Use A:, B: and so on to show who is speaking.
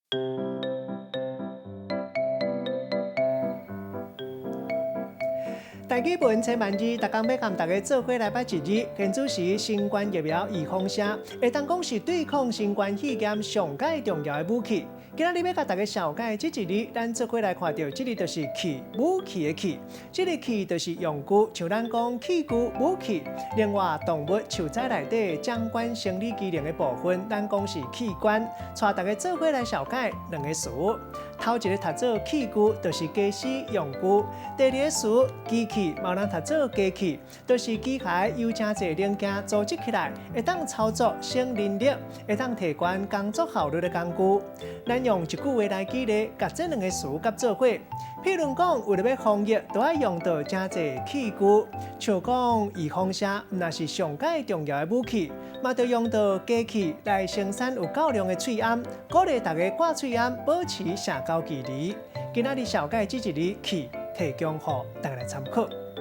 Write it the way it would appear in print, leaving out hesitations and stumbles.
A: 台語文千萬字，逐工欲共大家做伙來捌一字。現此時新冠疫苗預防射，會當講是對抗新冠肺炎上蓋重要的武器。今仔日欲共大家紹介這一字，咱做伙來看著，這个就是器，武器的器。這个器就是用具，像咱講器具、武器。另外，動物樹仔內底掌管生理機能的部分，咱講是器官。帶大家做伙來紹介兩个詞。頭一个讀做器具，就是家私用具；第二个詞機器，嘛有人讀做機器，就是機械由誠濟零件組織起來，會當操作省人力，會當提懸工作效率的工具。咱用一句話來舉例，共這兩个詞佮做伙。譬如講，為著欲防疫，都愛用著誠濟器具，像講預防射，若是上蓋重要的武器，嘛著用著機器來生產有夠量的喙罨，鼓勵大家掛喙罨，保持社交距離。今仔日紹介這一字器，提供予大家來參考。